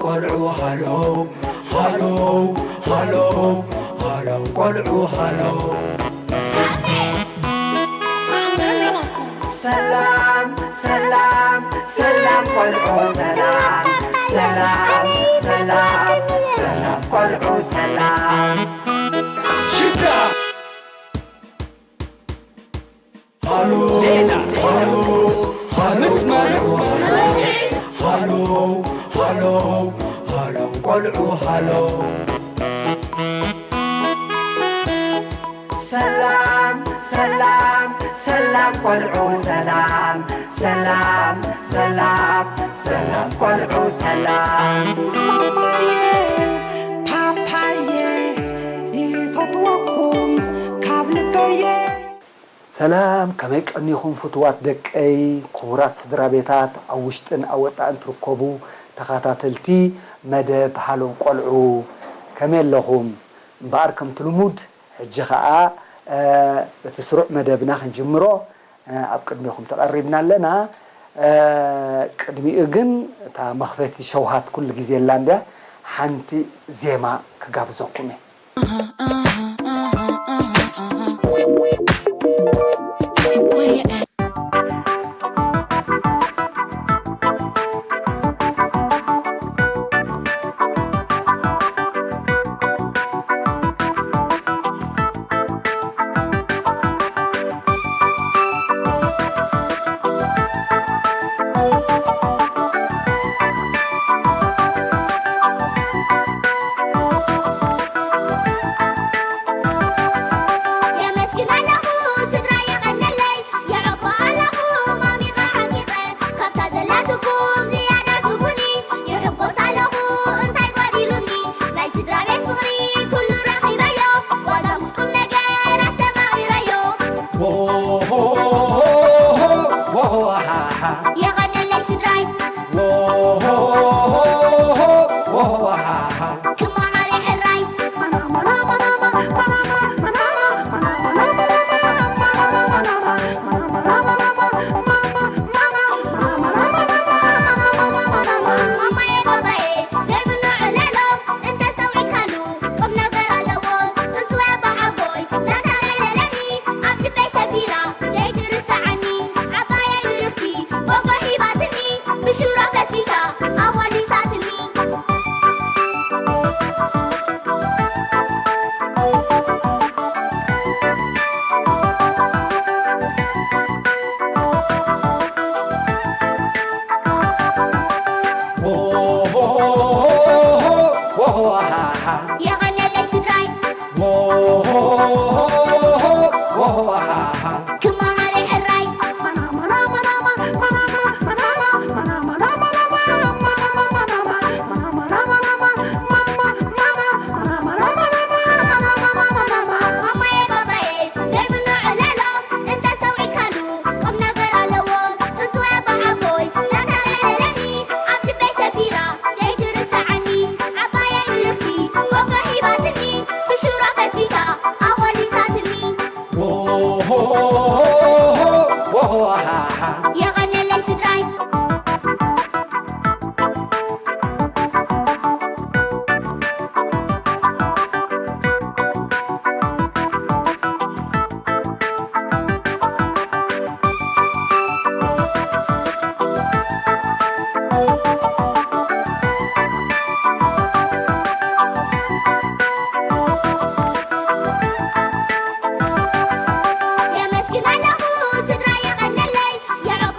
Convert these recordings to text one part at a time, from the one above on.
ቆልዑ ሃሎ ሃሎ ሃሎ ሃሎ ቆልዑ ሃሎ። ሰላም ሰላም ሰላም ቆልዑ ሰላም ሰላም ሰላም ሰላም ቆልዑ ሰላም። ሽዳ ሃሎ ዜና ሃሎ ሃሎ መስመር ሃሎ ሃሎ ሃሎ ቆልዑ ሃሎ። ሰላም ሰላም ሰላም ቆልዑ ሰላም ሰላም ሰላም ሰላም ቆልዑ ሰላም። ፓፓየ ይፈትወኩም ካብ ልበየ። ሰላም፣ ከመይ ቀኒኹም ፍቱዋት ደቀይ፣ ክቡራት ስድራ ቤታት፣ ኣብ ውሽጥን ኣብ ወጻእን ትርከቡ ተኸታተልቲ መደብ ሃሎ ቆልዑ፣ ከመይ ኣለኹም? እምበኣር ከምቲ ልሙድ ሕጂ ኸኣ፣ እ፣ እቲ ስሩዕ መደብና ክንጅምሮ፣ እ፣ ኣብ ቅድሚኹም ተቐሪብና ኣለና። እ፣ ቅድሚኡ ግን እታ መኽፈቲ ሸውሃት ኩሉ ግዜ ኣላ እንድያ፣ ሓንቲ ዜማ ክጋብዘኩም እየ። የመስግን ኣለኹ ስድራ የቐነለይ፣ የዕቆ ኣለኹ ማሚቐ ሓቂቐ፣ ካብታ ዘላትኩም ዝያዳ ግቡኒ፣ ይሕጎስ ኣለኹ እንታይ ጓዲሉኒ፣ ናይ ስድራ ቤት ፍቕሪ ኩሉ ረኺበዮ፣ ዋዛ ምስ ቁም ነገር ኣስተማቒረዮ። ሆ፣ ሆ፣ ሆ፣ ሆ፣ ሆ፣ ሃ፣ ሃ። የቐነለይ ስድራይ። ሆ፣ ሆ፣ ሆ፣ ሆ፣ ሆ፣ ሆ፣ ሃ፣ ሃ። ክመሃር ሕራይ። ማማየ ባባየ ዘይምኖ ዕለሎ እንተስተውዒልካሉ ቁም ነገር ኣለዎ። ጽንጽዋይ ኣባ ሓጎይ ዛንታ ዘዕለለኒ ኣብ ልበይ ሰፊራ ዘይትርስዓኒ ዓባየይ ብርኽቲ ጎጎ ሂባትኒ ብሽሮ ፈትፊታ ኣዋሊሳትኒ። የቐነለይ ስድራይ ክመሃር ሕራይ። ማማየ ባባየ ዘይምኖ ዕለሎ እንተስተውዒልካሉ ቁም ነገር ኣለዎ። ጽንጽዋይ ኣባ ሓጎይ ዛንታ ዘዕለለኒ ኣብ ልበይ ሰፊራ ዘይትርስዓኒ ዓባየይ ብርኽቲ ጎጎ ሂባትኒ ብሽሮ ፈትፊታ ኣኾሊሳትኒ። የቐነለይ ስድራይ። የመስግን ኣለኹ ስድራ የቐነለይ፣ የዕቆ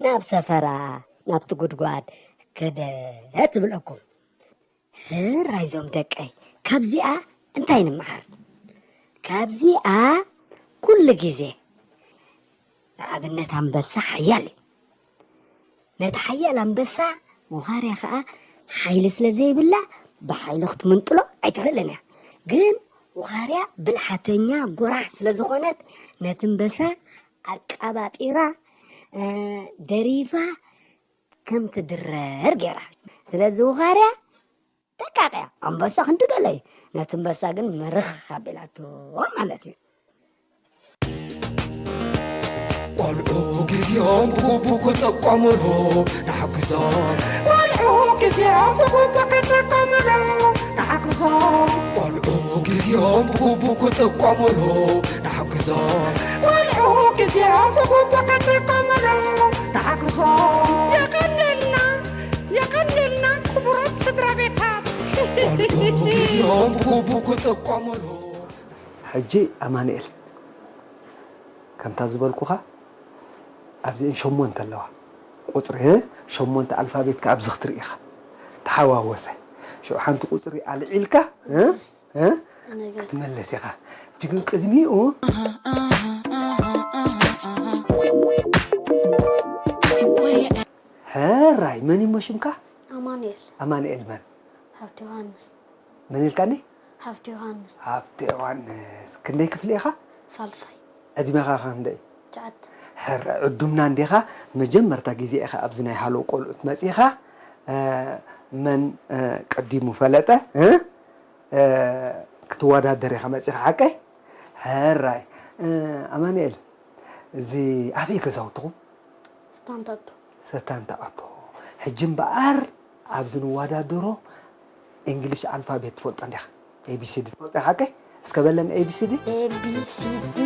ናብ ሰፈራ፣ ናብቲ ጉድጓድ ከደ ትብለኩም። ህራይ ዞም ደቀይ፣ ካብዚኣ እንታይ ንምሃር? ካብዚኣ ኩሉ ግዜ ንኣብነት ኣንበሳ ሓያል እዩ። ነቲ ሓያል ኣንበሳ ውኻርያ ኸኣ ሓይሊ ስለ ዘይብላ ብሓይሊ ክትምንጥሎ ኣይትኽእልን እያ። ግን ውኻርያ ብልሓተኛ ጎራሕ ስለ ዝኾነት ነቲ ኣንበሳ ኣቃባጢራ፣ እ፣ ደሪፋ ከም ትድረር ገይራ። ስለዚ ውኻርያ ደቃቕ እያ። ኣንበሳ ክንዲ ገለ እዩ። ነቲ ኣንበሳ ግን ምርኽ ኣቢላቶ ማለት እዩ። ቆልዑ ግዜኦም ብግቡእ ክጥቀሙሉ ንሓግዞም። ቆልዑ ግዜኦም ብግቡእ ክጥቀሙሉ ንሓግዞም። ቆልዑ ግዜኦም ብግቡእ ክጥቀሙሉ ንሓግዞም። ቆልዑ ግዜኦም ብግቡእ ክጥቀሙሉ ንሓግዞም። የቐንየልና፣ የቐንየልና ክቡራት ስድራ ቤታት። ቆልዑ ግዜኦም ብግቡእ ክጥቀሙሉ። ሕጂ ኣማኑኤል፣ ከምታ ዝበልኩኻ ኣብዚአን ሸሞንተ ኣለዋ። ቁጽሪ፣ እ? ሸሞንተ ኣልፋቤትካ ኣብዚ ክትርኢ ኢኻ። ተሓዋወሰ። ሽዑ ሓንቲ ቁጽሪ ኣልዒልካ፣ እ? እ? ኣነ ግን ክትመለስ ኢኻ። ሕጂ ግን ቅድሚኡ ሕራይ፣ መን እዩ እሞ ሽምካ? ኣማኑኤል። ኣማኑኤል መን? ሃብተ ዮሃንስ። መን ኢልካኒ? ሃብተ ዮሃንስ። ሃብተ ዮሃንስ። ክንደይ ክፍሊ ኢኻ? ሳልሳይ። ዕድሜኻ ኸ ክንደይ? ትሽዓተ። ሕራይ፣ ዕዱምና እንዲኻ፣ መጀመርታ ግዜ ኢኻ ኣብዚ ናይ ሃሎ ቆልዑት መጺኻ። እ፣ መን፣ እ፣ ቀዲሙ ፈለጠ? እ? እ፣ ክትወዳደር ኢኻ መጺኻ ሓቀይ? ሕራይ። እ፣ ኣማኑኤል፣ እዚ ኣበይ ገዛውትኹም? ስታንታቶ። ሰታንታ ኣቶ። ሕጂ እምበኣር ኣብዚ ንወዳደሮ እንግሊሽ ኣልፋቤት ትፈልጦ እንዲኻ? ኤ ቢ ሲ ዲ ትፈልጦ ሓቀይ? እስከ በለን ኤ ቢ ሲ ዲ። ኤ ቢ ሲ ዲ።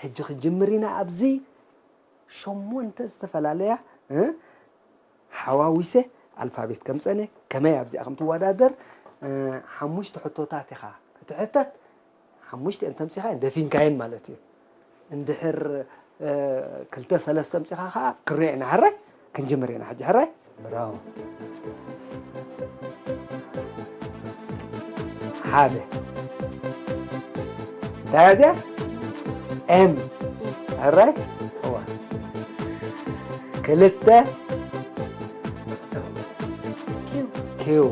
ሕጂ ክንጅምር ኢና። ኣብዚ ሸሞንተ ዝተፈላለያ፣ እ፣ ሓዋዊሰ ኣልፋቤት ከምጸነ፣ ከመይ ኣብዚኣ ከም ትወዳደር፣ እ፣ ሓሙሽተ ሕቶታት ኢኻ ክትሕተት። ሓሙሽተ እንተምጺኻየን ደፊንካየን ማለት እዩ። እንድሕር፣ እ፣ ክልተ ሰለስተ ኣምጺኻ ኸኣ ክንሪኦ ኢና። ሕራይ? ክንጅምር ኢና ሕጂ። ሕራይ? ብራቮ። ሓደ። እንታይ እያ እዚኣ? ኤም። ሕራይ? እዋ። ክልተ። ኪው። ኪው።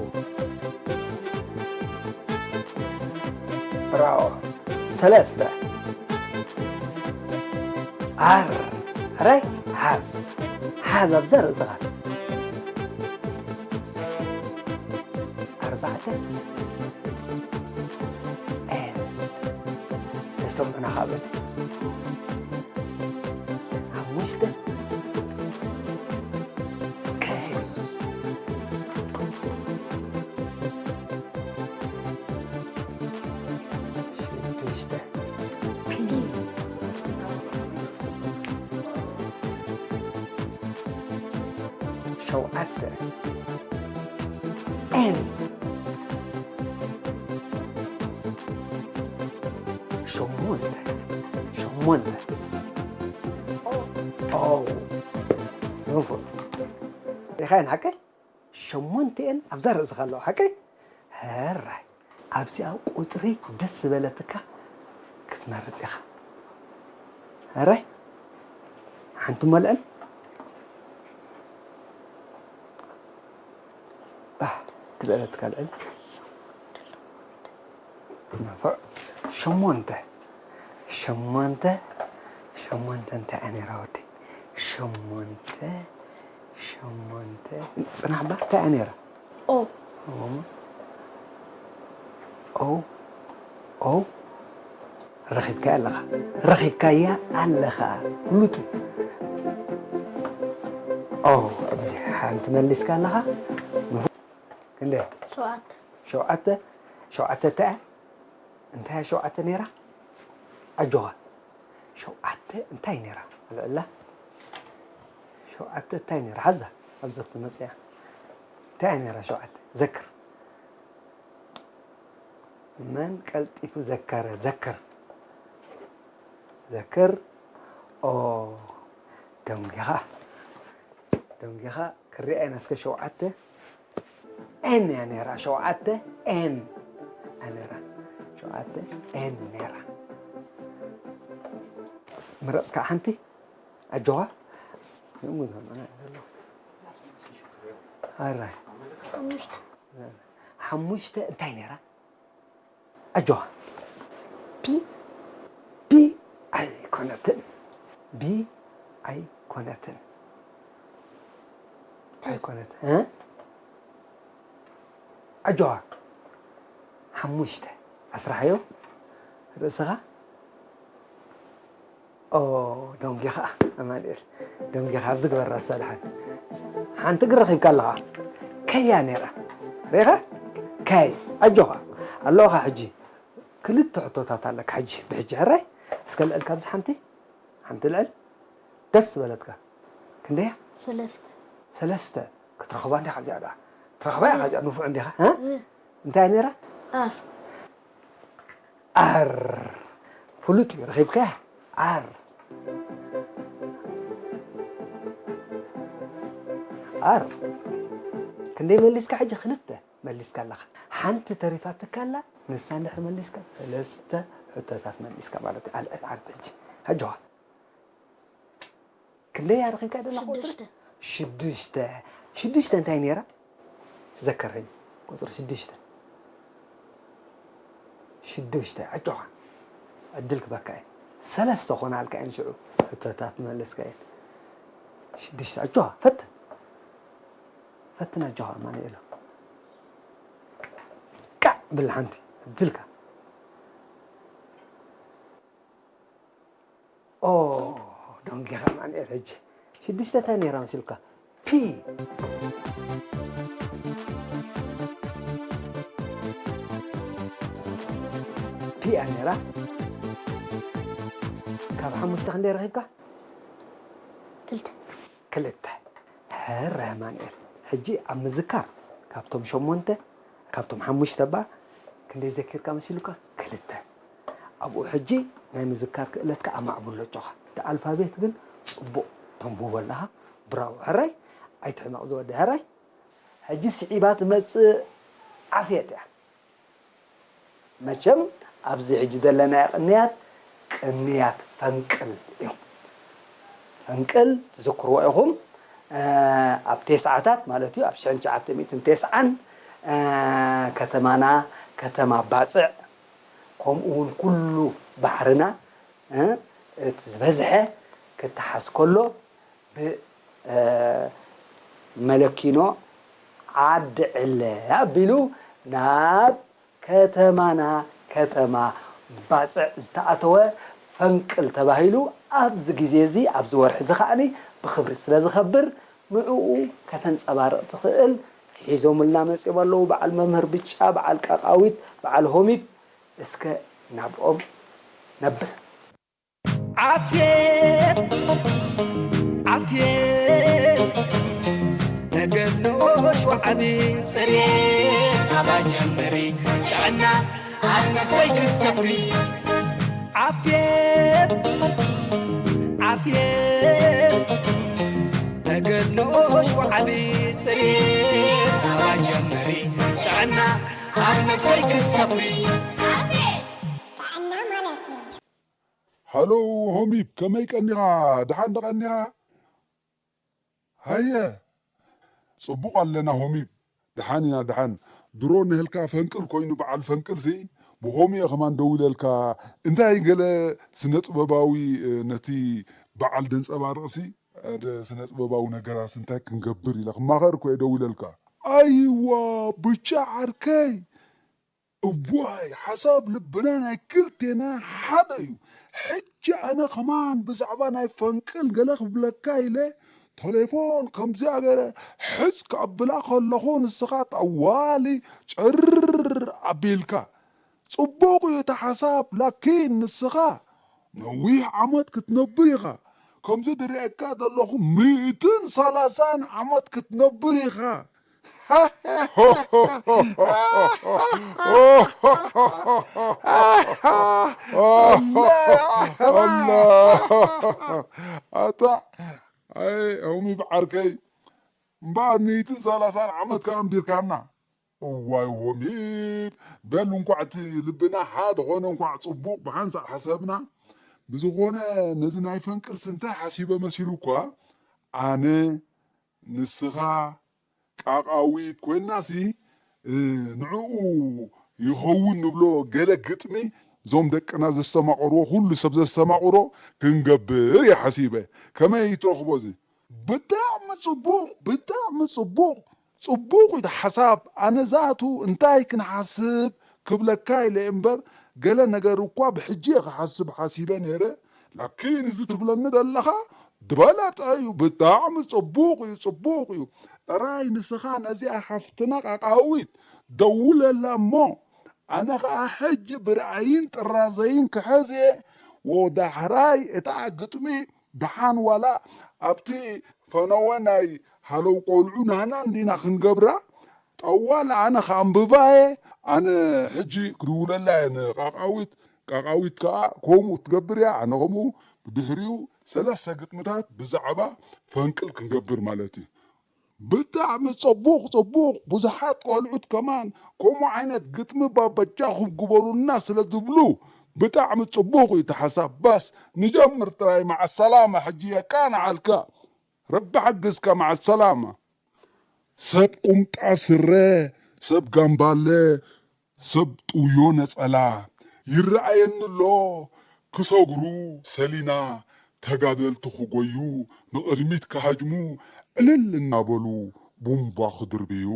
ብራቮ። ሰለስተ። ኣር። ሕራይ? ሓዝ። ሓዝ ኣብዛ ርእስኻ። ኣርባዕተ። ኤን። ተሰምዑና ካብ እቲ። ሓሙሽተ። ከይ። ሽዱሽተ። ፒ። ሸውዓተ። ኤን። ሸሞንተ። ሸሞንተ። ኦ። ንፉዕ። ርኢኻየን ሓቀይ? ሸሞንተኤን ኣብዛ ርእስኻ ኣለዋ ሓቀይ? ሕራይ። ኣብዚኣ ቁጽሪ ደስ ዝበለትካ ክትመርጽ ኢኻ። ሕራይ? ሓንቲ እሞ ልዕል። ባህ ትበለትካ ልዕል። ንፉዕ። ሸሞንተ። ሸሞንተ። ሸሞንተ እንታይ እያ ነይራ ወዲ? ሸሞንተ። ሸሞንተ። ጽናሕ እባ እንታይ እያ ነይራ? ኦ። ኦሞ። ኦ። ኦ። ረኺብካያ ኣለኻ። ረኺብካያ ኣለኻ። ፍሉጥ። ኦ፣ ኣብዚ ሓንቲ መሊስካ ኣለኻ። ክንደይ? ሸውዓተ። ሸውዓተ። ሸውዓተ እንታይ እያ? እንታይ እያ ሸውዓተ ነይራ? ኣጆኻ። ሸውዓተ እንታይ ነይራ? ኣልዕላ። ሸውዓተ እንታይ ነይራ? ሓዛ። ኣብዚ ክትመጽእ እያ። እንታይ እያ ነይራ ሸውዓተ? ዘክር። መን ቀልጢፉ ዘከረ? ዘክር። ዘክር። ኦ፣ ደንጊኻ። ደንጊኻ። ክሪኣ ኢና እስከ ሸውዓተ። ኤን እያ ነይራ። ሸውዓተ ኤን እያ ነይራ። ሸውዓተ ኤን ነይራ። ምረጽካ ሓንቲ? ኣጆኻ። ኣራይ። ሓሙሽተ። ሓሙሽተ እንታይ ነይራ? ኣጆኻ። ቢ። ቢ ኣይኮነትን። ቢ ኣይኮነትን። ኣይኮነትን። እ? ኣጆኻ። ሓሙሽተ። ኣስራሓዮ ርእስኻ። ኦ፣ ደንጊኻ ኣማኑኤል፣ ደንጊኻ ኣብዚ ግበራ ሳልሓት። ሓንቲ ግን ረኺብካ ኣለኻ። ከያ ነይራ። ሪኢኻ? ከይ፣ ኣጆኻ። ኣለኻ ሕጂ። ክልተ ሕቶታት ኣለካ ሕጂ። ብሕጂ ሕራይ። እስከ ልዕል ካብዚ ሓንቲ። ሓንቲ ልዕል። ደስ ዝበለትካ። ክንደያ? ሰለስተ። ሰለስተ። ክትረኽባ እንዲኻ እዚኣ ደኣ። ትረኽባ ኢኻ እዚኣ ንፉዕ እንዲኻ። እ? እ። እንታይ ነይራ? ኣር። ኣር። ፍሉጥ እዩ፣ ረኺብካያ? ኣር። ኣር። ክንደይ መሊስካ ሕጂ? ክልተ መሊስካ ኣለኻ። ሓንቲ ተሪፋትካ ኣላ፣ ንሳ እንድሕር መሊስካ፣ ሰለስተ ሕቶታት መሊስካ ማለት እዩ። ኣልዕል ዓርዲ ሕጂ። ኣጆኻ። ክንደይ ኣረኺብካ ደላ ቁጽሪ? ሽዱሽተ። ሽዱሽተ። ሽዱሽተ እንታይ ነይራ? ዘከረኝ። ቁጽሪ ሽዱሽተ። ሽዱሽተ። ኣጆኻ። ዕድል ክበካ እየ። ሰለስተ ኮናልካ እየን ሽዑ። ሕቶታት መለስካ እየን። ሽዱሽተ። ኣጆኻ። ፈትን። ፈትን ኣጆኻ ኣማኑኤሎ። ቃዕ ብል ሓንቲ። ዕድልካ። ኦ፣ ደንጊኻ ኣማኑኤል ሕጂ። ሽዱሽተ እንታይ ነይራ መሲልካ? ፒ። ፒ እያ ነይራ። ካብ ሓሙሽተ ክንደይ ረኺብካ? ክልተ ክልተ። ሕረ ኣማኑኤል፣ ሕጂ ኣብ ምዝካር ካብቶም ሸሞንተ፣ ካብቶም ሓሙሽተ እባ ክንደይ ዘኪርካ መሲሉካ? ክልተ። ኣብኡ ሕጂ ናይ ምዝካር ክእለትካ ኣማዕብሎ ኣጆኻ። እቲ ኣልፋቤት ግን ጽቡቕ ተንብቦ ኣለኻ። ብራቮ። ሕራይ ኣይትሕመቕ ዝወዲ፣ ሕራይ። ሕጂ ስዒባ ትመጽእ ዓፍየት እያ። መቸም ኣብዚ ሕጂ ዘለናዮ ቅንያት ቅንያት ፈንቅል እዩ። ፈንቅል ትዝክርዎ ኢኹም። ኣብ ቴስዓታት ማለት እዩ፣ ኣብ ሽሕን ትሽዓተ ሚእትን ቴስዓን ከተማና ከተማ ባፅዕ፣ ከምኡ እውን ኩሉ ባሕርና እቲ ዝበዝሐ ክተሓዝ ከሎ፣ ብመለኪኖ ዓዲ ዕለ ኣቢሉ ናብ ከተማና ከተማ ባፅዕ ዝተኣተወ ፈንቅል ተባሂሉ ኣብዚ ግዜ እዚ ኣብዚ ወርሒ እዚ ከዓኒ ብኽብሪ ስለ ዝኸብር ንዕኡ ከተንፀባርቕ ትኽእል ሒዞምልና መፂኦም ኣለዉ። በዓል መምህር ብጫ፣ በዓል ቃቃዊት፣ በዓል ሆሚብ እስከ ናብኦም ነብል። ዓፍየት ዓፍየት ተገድሎ ሸውዓቢ ጽሬት ኣባ ጀምሪ ጥዕና ኣብ ነፍሰይ ክሰፍሪ ዓፍየት ዓፍየት ተገድሎ ሸውዓቢ ጽሬት ኣባ ጀምሪ ጥዕና ኣብ ነፍሰይ ክሰፍሪ ጥዕና ማለት እዩ። ሃሎ ሆሚብ፣ ከመይ ቀኒኻ? ደሓን ዶ ቀኒኻ? ሃየ፣ ጽቡቕ ኣለና ሆሚብ። ደሓን ኢና፣ ደሓን። ድሮ ንህልካ ፈንቅል ኮይኑ፣ በዓል ፈንቅልሲ፣ ብኸምኡ እየ ከማን ደዊለልካ። እንታይ ገለ ስነ ጥበባዊ፣ እ፣ ነቲ በዓል ደንጸባርቕሲ፣ ሓደ ስነ ጥበባዊ ነገራሲ እንታይ ክንገብር ኢለ ክማኸር እኮ እየ ደዊለልካ። ኣይዋ፣ ብጫ ዓርከይ፣ እዋይ ሓሳብ ልብና ናይ ክልቴና ሓደ እዩ። ሕጂ ኣነ ከማን ብዛዕባ ናይ ፈንቅል ገለ ክብለካ ኢለ ተሌፎን ከምዚኣ ገይረ ሕጽ ከብላ ከለኹ ንስኻ ጠዋሊ ጭር ኣቢልካ። ጽቡቕ እዩ እቲ ሓሳብ፣ ላኪን ንስኻ ነዊሕ ዓመት ክትነብር ኢኻ። ከምዚ ዝርእየካ ዘለኹ ሚእትን ሰላሳን ዓመት ክትነብር ኢኻ። ኣታ ኣይ ሆሚ ብዓርከይ እምበኣር ሚእትን ሰላሳን ዓመት ከኣ ኣንቢርካና። እዋይ ሆሚብ በል እንኳዕ እቲ ልብና ሓደ ኾነ እንኳዕ ጽቡቕ ብሓንሳእ ሓሰብና። ብዝኾነ ነዚ ናይ ፈንቅልሲ እንታይ ሓሲበ መሲሉ እኳ ኣነ ንስኻ ቃቃዊት ኮይናሲ ንዕኡ ይኸውን ንብሎ ገለ ግጥሚ እዞም ደቅና ዘስተማቕርዎ ኩሉ ሰብ ዘስተማቕሮ ክንገብር እየ ሓሲበ። ከመይ ትረኽቦ እዚ? ብጣዕሚ ጽቡቕ፣ ብጣዕሚ ጽቡቕ፣ ጽቡቕ እዩ እቲ ሓሳብ። ኣነ ዛቱ እንታይ ክንሓስብ ክብለካ ኢለ እምበር፣ ገለ ነገር እኳ ብሕጂ እየ ክሓስብ ሓሲበ ነይረ። ላኪን እዚ ትብለኒ ዘለኻ ዝበለጠ እዩ። ብጣዕሚ ጽቡቕ እዩ፣ ጽቡቕ እዩ። ጥራይ ንስኻ ነዚኣ ሓፍትና ቃቃዊት ደውለላ እሞ፣ ኣነ ኸኣ ሕጂ ብርኣይን ጥራዘይን ክሕዝ እየ። ወዳሕራይ እታ ግጥሚ ደሓን ዋላ ኣብቲ ፈነወ ናይ ሃለው ቆልዑ ናህና እንዲና ክንገብራ። ጠዋል ኣነ ከኣንብባ እየ። ኣነ ሕጂ ክድውለላ እየ ንቃቃዊት። ቃቃዊት ከኣ ከምኡ ትገብር እያ። ኣነ ከምኡ ብድሕሪኡ ሰለስተ ግጥምታት ብዛዕባ ፈንቅል ክንገብር ማለት እዩ። ብጣዕሚ ጽቡቕ ጽቡቕ። ብዙሓት ቆልዑት ከማን ከምኡ ዓይነት ግጥሚ ባበጃኹም ግበሩልና ስለ ዝብሉ ብጣዕሚ ጽቡቕ እዩ እቲ ሓሳብ። በስ ንጀምር ጥራይ። መዓ ሰላማ። ሕጂ የቃንዓልካ። ረቢ ሓግዝካ። መዓ ሰላማ። ሰብ ቁምጣ ስረ፣ ሰብ ጋምባለ፣ ሰብ ጥውዮ ነጸላ ይረኣየኒ ኣሎ። ክሰግሩ ሰሊና ተጋደልቲ ክጎዩ ንቕድሚት ክሃጅሙ ዕልል እናበሉ ቡምባ ክድርብዩ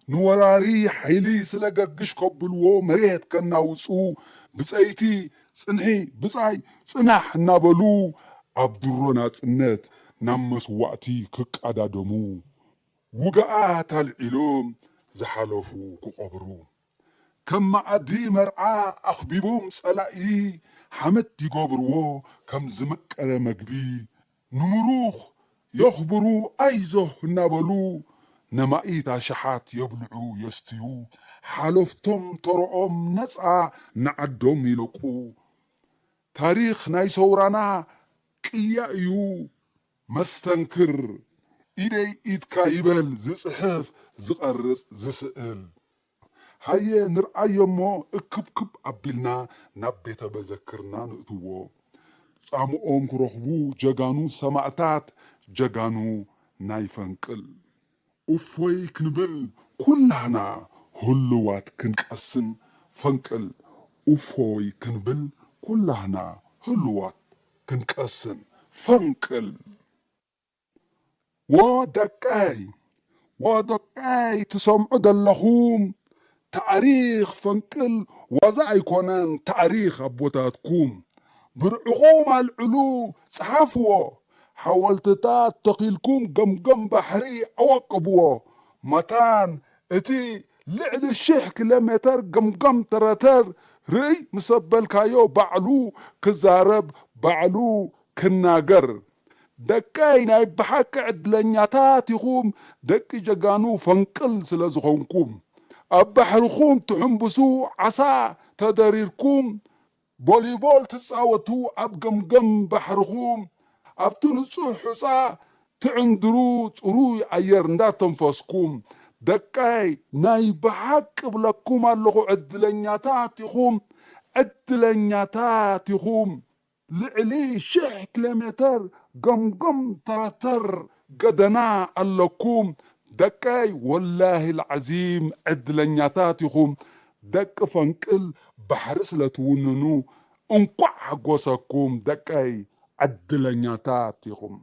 ንወራሪ ሓይሊ ስለ ገግሽ ከብልዎ መሬት ከናውጹ ብጸይቲ ጽንሒ ብጻይ ጽናሕ እናበሉ ኣብ ድሮ ናጽነት ናብ መስዋእቲ ክቃዳደሙ ውግኣት ኣልዒሎም ዝሓለፉ ክቐብሩ ከም መኣዲ መርዓ ኣኽቢቦም ጸላኢ ሓመድ ይገብርዎ ከም ዝመቀረ መግቢ። ንምሩኽ የኽብሩ፣ ኣይዞህ እናበሉ ነማኢት ኣሽሓት የብልዑ የስትዩ። ሓለፍቶም ተርኦም ነፃ ንዓዶም ይለቁ። ታሪኽ ናይ ሰውራና ቅያ እዩ መስተንክር። ኢደይ ኢድካ ይበል ዝጽሕፍ ዝቐርጽ ዝስእል። ሃየ ንርኣዮ እሞ እክብክብ ኣቢልና ናብ ቤተ መዘክርና ንእትዎ። ጻምኦም ክረኽቡ ጀጋኑ ሰማእታት፣ ጀጋኑ ናይ ፈንቅል። እፎይ ክንብል ኩላህና ህሉዋት ክንቀስን ፈንቅል። እፎይ ክንብል ኩላህና ህሉዋት ክንቀስን ፈንቅል። ወደቀይ፣ ወደቀይ ትሰምዑ ዘለኹም፣ ታሪኽ ፈንቅል ዋዛ ኣይኮነን። ታሪኽ ኣቦታትኩም ብርዕኹም ኣልዕሉ፣ ጸሓፍዎ። ሓወልትታት ተኺልኩም ገምገም ባሕሪ ኣወቅብዎ። መታን እቲ ልዕሊ ሽሕ ኪሎ ሜተር ገምገም ተረተር ርእይ ምስ ኣበልካዮ ባዕሉ ክዛረብ ባዕሉ ክናገር። ደቀይ ናይ ብሓቂ ዕድለኛታት ኢኹም፣ ደቂ ጀጋኑ ፈንቅል ስለ ዝኾንኩም። ኣብ ባሕርኹም ትሕምብሱ ዓሳ ተደሪርኩም፣ ቮሊቦል ትጻወቱ ኣብ ገምገም ባሕርኹም፣ ኣብቲ ንጹህ ሑጻ ትዕንድሩ ጽሩይ ኣየር እንዳተንፈስኩም። ደቀይ ናይ ብሓቂ እብለኩም ኣለኹ ዕድለኛታት ኢኹም፣ ዕድለኛታት ኢኹም። ልዕሊ ሽሕ ኪሎ ሜተር ገምገም ተረተር ገደና ኣለኩም። ደቀይ ወላሂ ልዓዚም ዕድለኛታት ኢኹም። ደቂ ፈንቅል ባሕሪ ስለ ትውንኑ እንቋዕ ሓጎሰኩም ደቀይ ዕድለኛታት ኢኹም።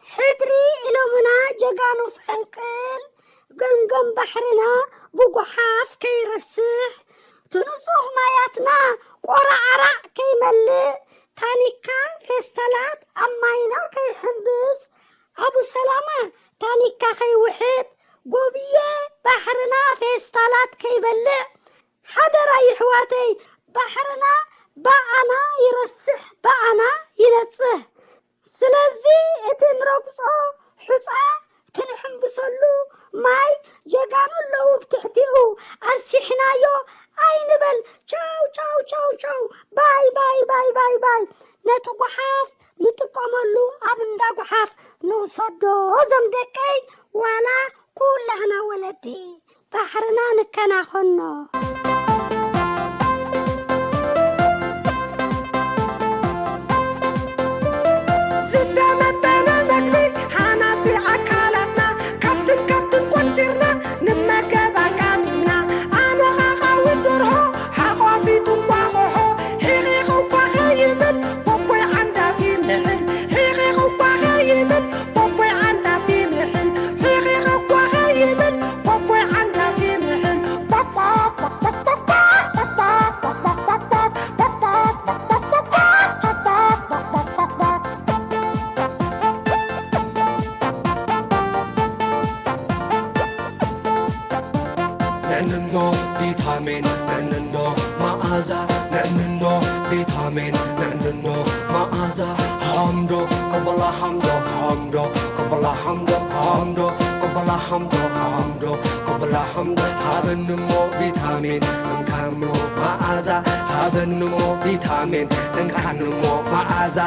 ሕድሪ ኢሎምና ጀጋኑ ፈንቅል፣ ገምገም ባሕርና ብጓሓፍ ከይረስሕ፣ ትንጹህ ማያትና ቆራዕራዕ ከይመልእ፣ ታኒካ ፌስታላት ኣብ ማይና ከይሕምብስ፣ ኣቡ ሰላማ ታኒካ ከይውሕጥ፣ ጎብየ ባሕርና ፌስታላት ከይበልዕ፣ ሓደራ ይሕዋተይ፣ ባሕርና ብኣና ይረስሕ፣ ብኣና ይነጽህ። ስለዚ እቲ ንረግጾ ሑጻ፣ እቲ ንሕምብሰሉ ማይ፣ ጀጋኑ ኣለዉ ብትሕቲኡ፣ ኣርሲሕናዮ ኣይንበል። ቻው ቻው ቻው ቻው፣ ባይ ባይ ባይ ባይ ባይ። ነቲ ጓሓፍ ንጥቀመሉ ኣብ እንዳ ጓሓፍ ንውሰዶ፣ እዞም ደቀይ፣ ዋላ ኩላህና ወለዲ። ባሕርና ንከናኸኖ። ዝተመጠነ መግቢ ሃናጺ ኣካላትና ካብትን ካብትን ቆንጢርና ንመገብ ኣቃሚምና። ኣነ ኻኻዊ ደርሆ ሓቋፊ ትንቋቑሖ ሒቒ ኸኳ ኸይብል ቦቦይ ዓንዳፊ ምሕል ሒቒ ኸኳ ኸይብል ቦቦይ ዓንዳፊ ምሕል ሒቒ ኸኳ ኸይብል ንዕንንዶ ቪታሚን፣ ንዕንንዶ መኣዛ፣ ንዕንንዶ ቪታሚን፣ ንዕንንዶ መኣዛ። ሃምዶ፣ ቅበላ ሃምዶ፣ ሃምዶ፣ ቅበላ ሃምዶ፣ ሃምዶ፣ ቅበላ ሃምዶ፣ ሃምዶ። ክብላሕም ሃበንሞ ቪታሚን እንካንሞ መኣዛ ሃበንሞ ቪታሚን እንካንሞ መኣዛ።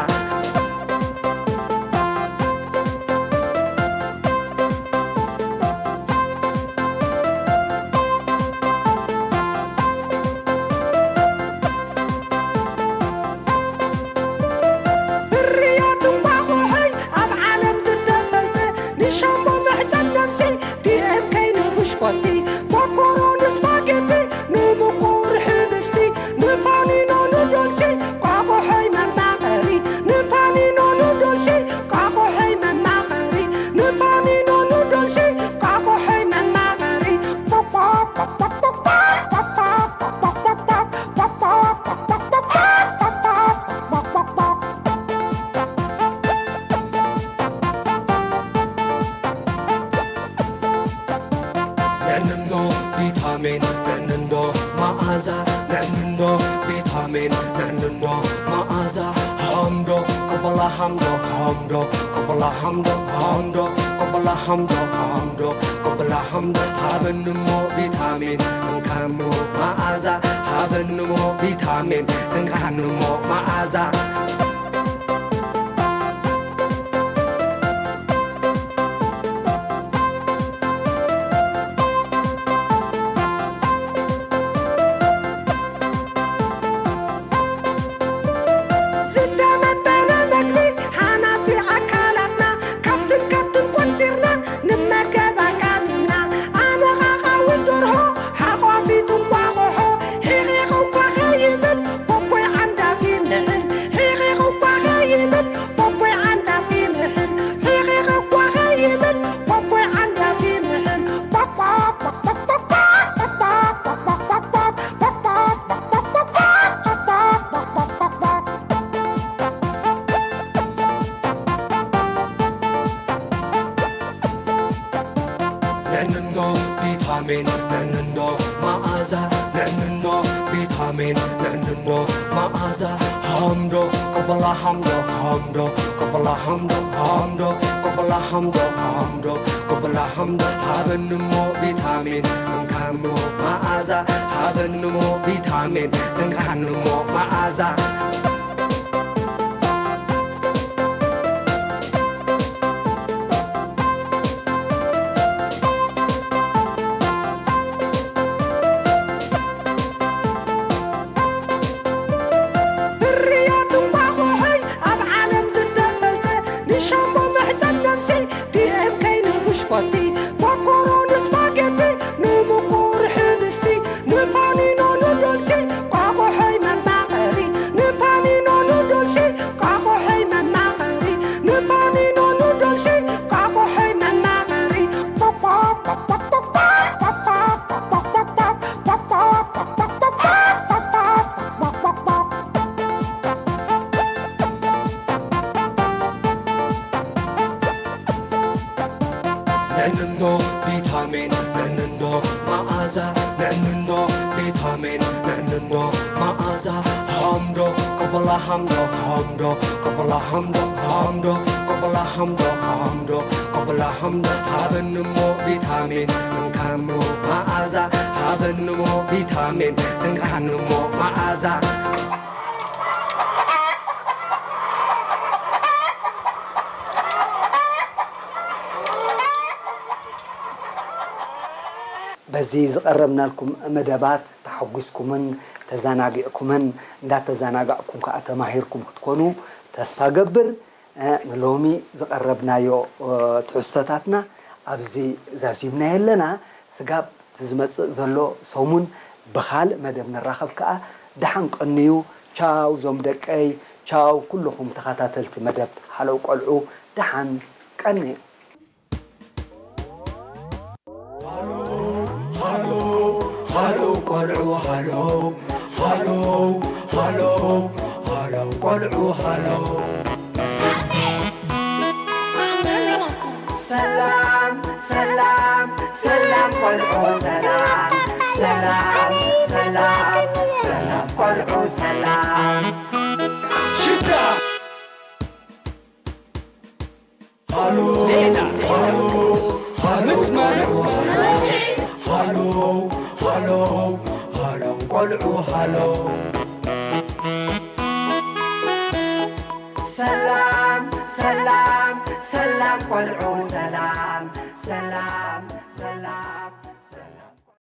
ፍርያት እንቋቑሖይ ኣብ ዓለም ዝተፈልጠ ንሻምቦ መሕፀን ነብሰይ ዲኤምከይ ንብሽኮቲ ኮኮሮ ንስፓጌቲ ንምቁር ሕብስቲ ንፓኒኖ ንዶልሲ ቋቑሖይ መማቐሪ ንፓኒ ሜን ንዕንንዶ መኣዛ ንዕንንዶ ቪታሚን ንዕንንዶ መኣዛ ሃምዶ ቀበላ ሃምዶ ሃምዶ ቀበላ ሃምዶ ሃምዶ ቀበላ ሃምዶ ሃምዶ ቀበላ ሃምዶ ሃበንሞ ቪታሚን እንካሞ መኣዛ ሃበንሞ ቪታሚን እንካንሞ መኣዛ ዝተመጠነ መግቢ ሃናጺ ኣካላትና ካብትን ካብትን ቆንጢርና ንመገብ ኣቃሚምና ኣነቓቓዊ ደርሆ ሓቋፊት እንቋቑሖ ሒቒቑ ኳ ከይብል ቦቦይ ዓንዳፊ ንሕን ሒቒቑ ኳ ከይብል ቦቦይ ዓንዳፊ ንሕን ሒቒቑ ኳ ከይብል ቦቦይ ዓንዳፊ ንሕን ንዕንንዶ ቪታሚን ንዕንንዶ መኣዛ ንዕንንዶ ቪታሚን ንዕንንዶ መኣዛ ሃምዶ ቀበላ ሃምዶ ሃምዶ ቀበላ ሃምዶ ሃምዶ ቀበላ ሃምዶ ሃምዶ ቀበላ ሃምዶ ሃበንሞ ቪታሚን እንካሞ መኣዛ ሃበንሞ ቪታሚን እንካንሞ መኣዛ ፍርያት እንቋቑሖይ ኣብ ዓለም ዝተፈልጠ ንሻምቦ መሕጸን ነብሲ ዲኤምከይ ንብሽኮቲ ኮኮሮ ንስፓጌቲ ንምቁር ሕብስቲ ንፓኒኖ ኑዶልሲ ቋቑሖይ መማቐሪ ንፓኒኖ ኑዶልሲ ቋቑሖይ መማቐሪ ንፓኒኖ ኑዶልሲ ቋቑሖይ መማቐሪ ንዕንንዶ ቪታሚን ንዕንንዶ መኣዛ ንዕንንዶ ቪታሚን ንዕንንዶ መኣዛ ሃምዶ ቀበላ ሃምዶ ሃምዶ ቀበላ ሃምዶ ሃምዶ ቀበላ ሃምዶ ሃምዶ ቀበላ ሃምዶ ሃበንሞ ቪታሚን እንካሞ መኣዛ ሃበንሞ ቪታሚን እንካንሞ መኣዛ በዚ ዝቐረብናልኩም መደባት ተሓጒስኩምን ተዘናጊዕኩምን እንዳተዘናጋዕኩም ከዓ ተማሂርኩም ክትኮኑ ተስፋ ገብር። ንሎሚ ዝቐረብናዮ ትሕዝቶታትና ኣብዚ ዛዚምናዮ ኣለና። ስጋብ እቲ ዝመፅእ ዘሎ ሰሙን ብኻልእ መደብ ንራኸብ ከዓ ደሓን ቀንዩ። ቻው ዞም ደቀይ፣ ቻው ኩልኹም ተኸታተልቲ መደብ ሃለው ቆልዑ ደሓን ቀንዩ። ሃሎ ቆልዑ ሃሎ ሃሎ ሃሎ ሃሎ ቆልዑ ሃሎ ሰላም ሰላም ሰላም ቆልዑ ሰላም ሰላም ሰላም ሰላም ቆልዑ ሰላም ሽዳ ሃሎ ሃሎ ሃሎ ቆልዑ ሃሎ ሃሎ ሃሎ ቆልዑ ሃሎ ሰላም ሰላም ሰላም ቆልዑ ሰላም ሰላም ሰላም